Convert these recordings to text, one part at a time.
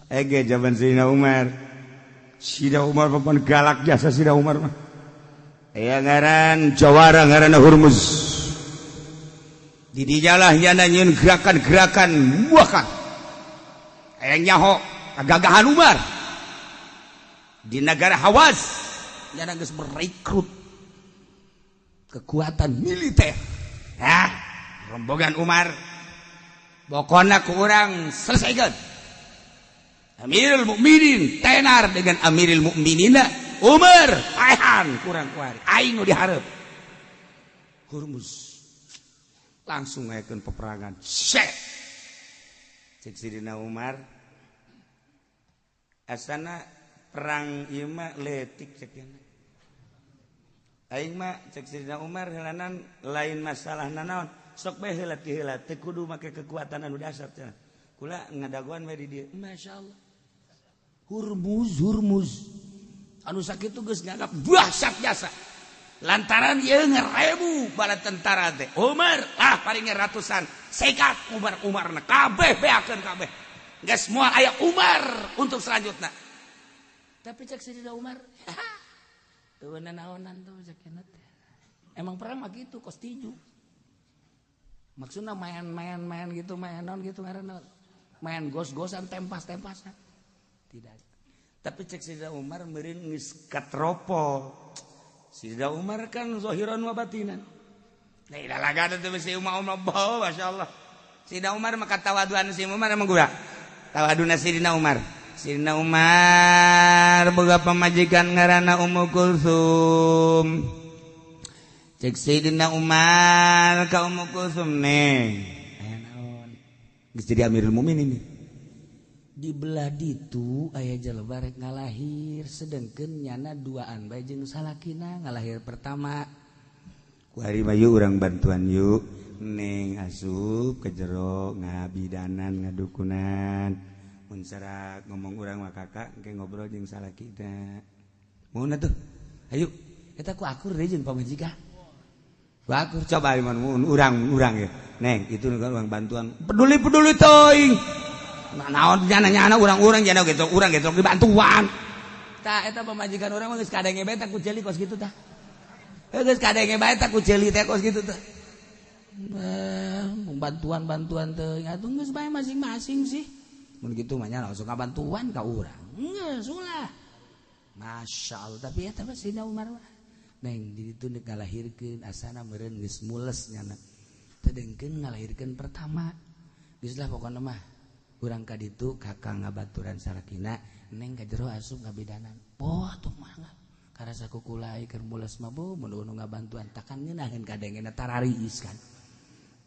Ege zaman Sayyidina Umar. Sayyidina Umar papan galak jasa Sayyidina Umar mah. Aya ngaran jawara ngaranna Hurmuz. Di dijalah nyana nyieun gerakan-gerakan buakan. Aya nyaho kagagahan Umar. Di negara Hawas nyana geus merekrut kekuatan militer. Hah, rombongan Umar pokona ku urang selesaikan. Amirul Mukminin tenar dengan Amirul Mukminina Umar paehan kurang kuari aing nu dihareup. Hurmuz langsung ngayakeun peperangan. Syek. Cek Sidina Umar asana perang ieu mah leutik cek nya. Aing mah cek Sidina Umar heulanan lain masalah nanaon sok bae heula ti heula teu kudu make kekuatan anu dasar cenah. Kula ngadagoan we di dieu. Masyaallah. Hurmuz Hurmuz anu sakitu geus nganggap dahsyat jasa. Lantaran ieu ngerebu bala tentara teh. Umar ah palingnya ratusan. Sekat Umar Umarna kabeh beakeun kabeh. Geus moal aya Umar untuk selanjutna. Tapi cek Sayyidina Umar, tuh naonan tuh cek teh. Emang perang mah gitu kos tinju. Maksudnya main-main main gitu, main non gitu ngaranna. Main gos-gosan tempas-tempasan. Tidak. Tapi cek Sayyidina Umar meureun geus katropo. Sayyidina Umar kan zahiran wa batinan. La ilaha illallah teh besi Umar Umar bawa masyaallah. Sayyidina Umar maka tawaduan si Umar emang gua. Tawaduna Sayyidina Umar. Sayyidina Umar boga pamajikan ngaranna Ummu Kulsum. Cek Sayyidina Umar ka Ummu Kulsum neng. Aya naon? Geus jadi Amirul Mukminin ini. Di belah ditu aya jelema rek ngalahir sedengkeun nyana duaan bae jeung salakina ngalahir pertama. Ku ari mah yuk urang bantuan yuk. Neng asup ke jero ngabidanan ngadukunan. Mun serak ngomong urang mah kakak engke ngobrol jeung salakina. Mun atuh. Ayo eta ku akur deui jeung pamajikan. Ku akur coba mun urang ya. Neng itu nu urang bantuan. Peduli-peduli teuing. Naon jana-nyana urang-urang jana gitu, urang gitu dibantuan. Tah eta pamajikan urang mah geus kadenge bae tah ku ceuli kos kitu tah. Geus kadenge bae tah ku ceuli teh kos kitu tah. Bantuan-bantuan teh atuh geus bae masing-masing sih. Mun kitu mah nya langsung ngabantuan ka urang. Geus ulah. Masyaallah tapi eta mah Sayyidina Umar mah. Neng di ditu nek ngalahirkeun asana meureun geus mules nyana. Tedengkeun ngalahirkeun pertama. Geus lah pokona mah urang ka ditu kakang ngabaturan salakina neng ka jero asup ngabidanan. Oh atuh mangga. Karasa ku kula keur mules mah bu mun nu ngabantuan takan ngeunaheun kadengena tarariis kan.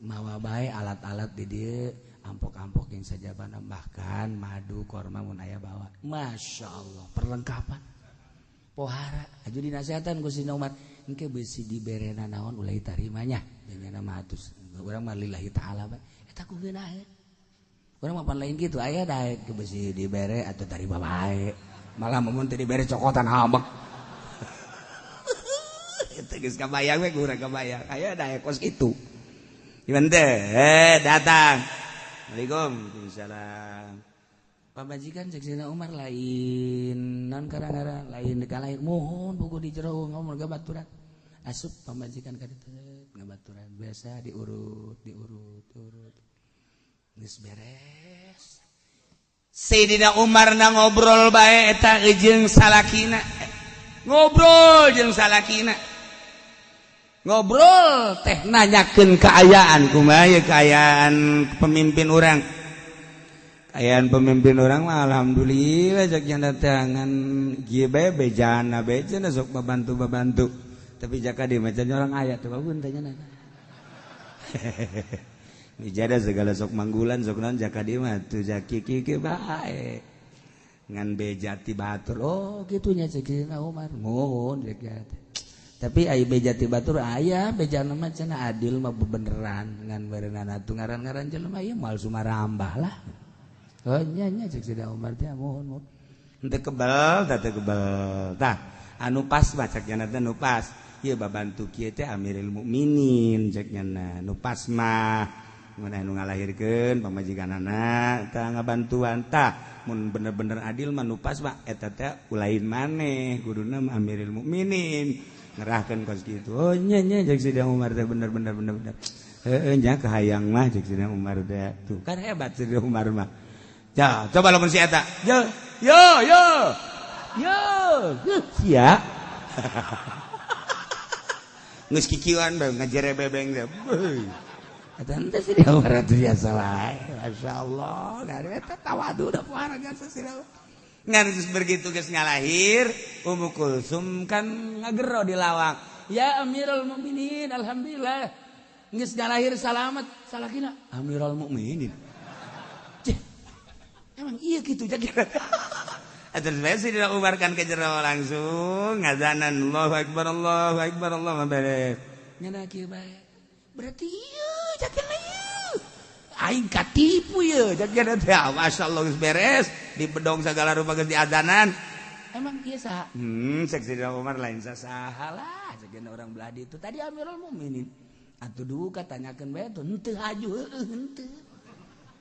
Mawa bae alat-alat di dieu ampok-ampok yang sajabana bahkan madu korma mun aya bawa. Masyaallah perlengkapan. Pohara aju dinasehatan ku Sayyidina Umar engke beusi diberena naon ulah tarimanya jangana mah atus urang mah lillahi taala bae eta ku ngeunaheun. Urang mah pan lain gitu aya daek ke besi dibere atau tarima bae. Malah mun teu dibere cokotan hambek. Eta geus kabayang we urang kabayang. Aya daek kos kitu. Gimana teh? Datang. Assalamualaikum. Waalaikumsalam. Pamajikan cek Sayyidina Umar lain non karang-karang lain deuk lahir mohon buku di jero ngomong gabaturan. Asup pamajikan ka ditu ngabaturan biasa diurut diurut diurut. Geus beres. Sayyidina Umar na ngobrol bae eta jeung salakina. Ngobrol jeung salakina. Ngobrol teh nanyakeun kaayaan kumaha ye kaayaan pemimpin urang. Kaayaan pemimpin urang mah alhamdulillah cek datangan kieu bae bejana bae cenah sok babantu-babantu. Tapi jaka di macan orang aya tuh babun teh nya. Bijada segala sok manggulan sok naon jaka di mah tuh jaki kieu bae. Ngan bejati batur. Oh kitu nya cek Sayyidina Umar. Mohon cek teh. Tapi ai bejati batur aya bejana mah cenah adil mah bebeneran ngan berenana atuh ngaran-ngaran jelema ieu moal sumarambah lah. Oh nya nya cek Sayyidina Umar teh mohon mohon. Henteu kebel tah teu kebel. Tah anu pas mah cek nya teh nu pas. Ieu babantu kieu teh Amirul Mukminin cek nya nu pas mah. Mun anu ngalahirkeun pamajikanana tah ngabantuan tah mun bener-bener adil mah nu pas mah eta teh ulain maneh guruna mah Amirul Mukminin ngerahkeun kos kitu. Oh nya nya jeung Sidina Umar teh bener-bener bener-bener. Heeh nya kahayang mah jeung Sidina Umar teh. Tuh kan hebat Sidina Umar mah. Ya, coba lamun si eta. Yo yo yo. Yo, sia. Geus kikieuan bae ngajere bebeng teh. Eta teh Sidina Umar teh biasa wae. Masyaallah, eta tawadu da pohara jasa Sidina. Ngan geus begitu geus ngalahir, Ummu Kulsum kan ngagero di lawang. Ya Amirul Mukminin, alhamdulillah. Geus ngalahir salamet, salakina Amirul Mukminin. Cih. Emang iya kitu jadi. Terus bae Sidina Umar kan ke jero langsung ngazanan Allahu Akbar Allahu Akbar Allahu Akbar. Nyana kieu bae. Berarti ieu jakena ieu. Aing katipu ieu jakena teh. Masyaallah geus beres di bedong segala rupa geus diazanan. Emang ieu saha? Cek Sidina Umar lain saha lah jakena orang belah ditu tadi Amirul Mukminin. Atuh duka tanyakeun bae tuh henteu haju heueuh henteu.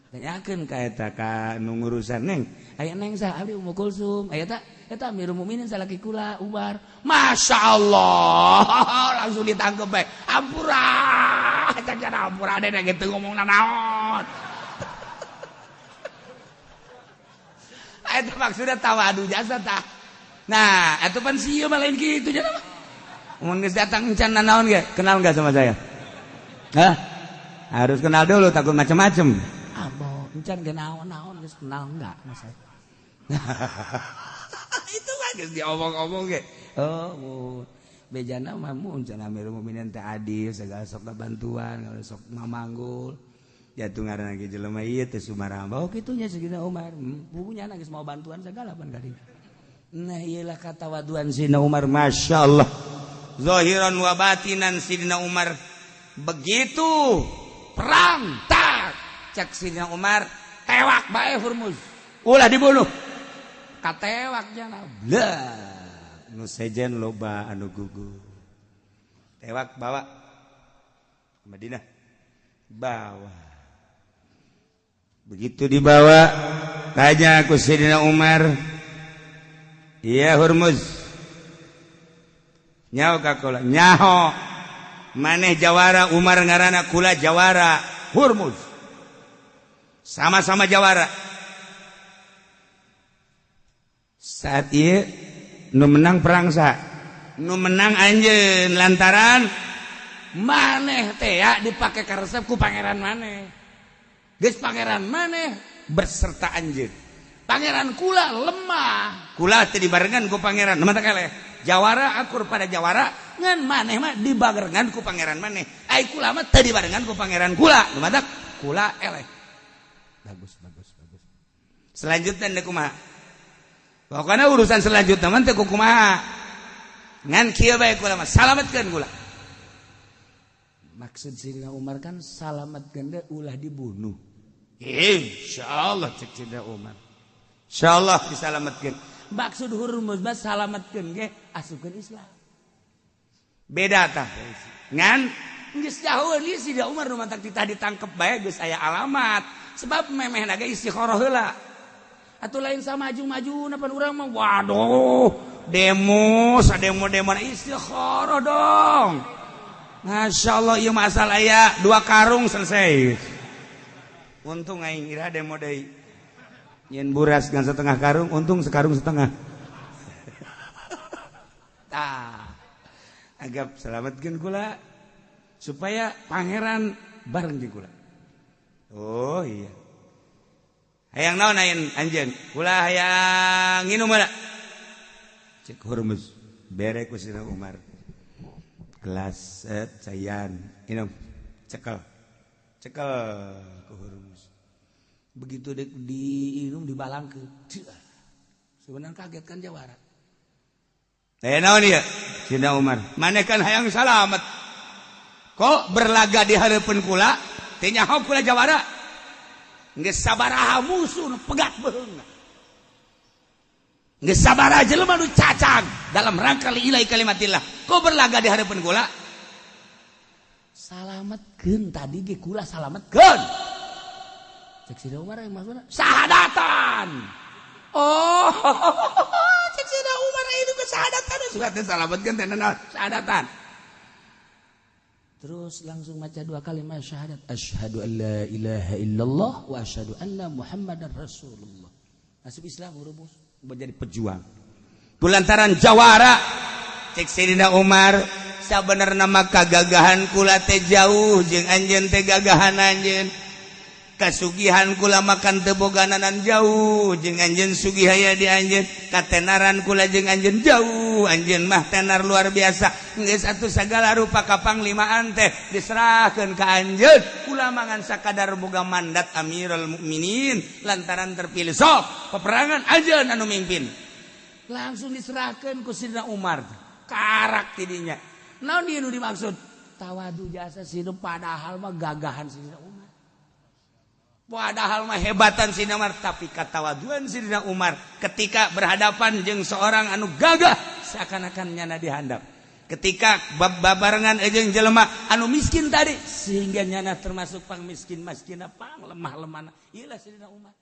Tanyakeun ka eta ka nu ngurusan neng. Aya neng saha abdi Ummu Kulsum. Aya ta eta Amirul Mukminin salaki kula Umar. Masyaallah langsung ditangkep bae. Ampura. Cak ampura deh gitu ngomong nanaon. Eta maksudnya tawadu jasa tah. Nah, eta pan sieu mah lain kitu nya mah. Mun geus datang encan nanaon ge, kenal enggak sama saya? Hah? Harus kenal dulu takut macam-macam. Abo, encan ge naon-naon geus kenal enggak sama saya? Itu mah geus diomong-omong ge. Oh, bejana mah mun cenah Amirul Mukminin teh adil segala sok bantuan, kalau sok mamanggul. Jatuh ngaran lagi jelema ieu teh sumaramba. Oh kitu nya Sayyidina Umar. Punya geus mau bantuan segala pan ka dieu. Nah ieulah katawaduan Sayyidina Umar, masyaallah. Zahiran wa batinan Sayyidina Umar. Begitu perang tak cek Sayyidina Umar tewak bae Hurmuz. Ulah dibunuh. Katewak jana. Blah. Nu sejen loba anu gugur. Tewak bawa ke Madinah. Bawa. Begitu dibawa, tanya ku Sayyidina Umar, "Iya Hurmuz." Nyaho ka kula, nyaho. Maneh jawara Umar ngaranna kula jawara Hurmuz. Sama-sama jawara. Saat ieu nu menang perang sa, nu menang anjeun lantaran maneh teh ya dipake karesep ku pangeran maneh. Geus pangeran maneh berserta anjeun. Pangeran kula lemah, kula teh dibarengan ku pangeran. Mata keleh. Jawara akur pada jawara ngan maneh mah dibarengan ku pangeran maneh. Ai kula mah teu dibarengan ku pangeran kula. Mata kula eleh. Bagus bagus bagus. Selanjutnya teh kumaha? Pokoknya urusan selanjutnya mah teh kumaha. Ngan kieu bae kula mah salametkeun kula. Maksud Sayyidina Umar kan salametkeun teh ulah dibunuh. Insyaallah cek Sayyidina Umar. Insyaallah disalametkeun. Maksud Hurmuz mah salametkeun ge asupkeun Islam. Beda tah. Ngan geus jauh ieu Sayyidina Umar nu matak titah ditangkep bae geus aya alamat. Sebab memehna ge istikharah heula. Atuh lain sama maju-maju pan urang mah waduh demo sademo-demo istikharah dong. Masya Allah ieu masalah aya 2 karung selesai. Untung aing ira demo deui. Nyen buras ngan setengah karung, untung sekarung setengah. Tah. Agap selamatkeun kula supaya pangeran bareng jeung kula. Oh iya. Hayang naon ayeuna anjeun? Kula hayang nginum heula. Cek Hurmuz bere ku Sayyidina Umar. Gelas set cayan minum cekel. Cekel ku Hurmuz. Begitu diinum dibalangkeun. Sebenarnya kaget kan jawara. Naon ieu? Sayyidina Umar. Maneh kan hayang salamet. Kok berlaga di hareupeun kula? Teu nyaho kula jawara. Geus sabaraha musuh nu pegat beuheungna. Geus sabaraha jelema nu cacag dalam rangka li ilahi kalimatillah. Kok berlaga di hareupeun kula? Salametkeun tadi ge kula salametkeun. Cek Sidina Umar yang maksudna sahadatan. Oh, cek Sidina Umar itu kesahadatan sudah teh salametkeun teh naon sahadatan. Terus langsung baca dua kalimat syahadat. Asyhadu an la ilaha illallah wa asyhadu anna Muhammadar Rasulullah. Masuk Islam rumus menjadi pejuang. Kulantaran jawara cek Sayyidina Umar sabenerna mah kagagahan kula teh jauh jeung anjeun teh gagahan anjeun. Kasugihan kula makan teu bogananan jauh jeung anjeun sugih aya di anjeun. Katenaran kula jeung anjeun jauh, anjeun mah tenar luar biasa. Geus atuh sagala rupa kapanglimaan teh diserahkeun ka anjeun. Kula mangan sakadar boga mandat Amirul Mukminin lantaran terpilih sok peperangan anjeun anu mimpin. Langsung diserahkeun ku Sidina Umar. Karak tidinya. Naon ieu nu dimaksud? Tawadu jasa Sidina padahal mah gagahan Sidina Umar. Padahal mah hebatan Sidina Umar, tapi katawaduan Sidina Umar ketika berhadapan jeung seorang anu gagah seakan-akan nyana dihandap. Ketika babarengan jeung jelema anu miskin tadi sehingga nyana termasuk pang miskin miskin pang lemah-lemah. Iyalah Sidina Umar.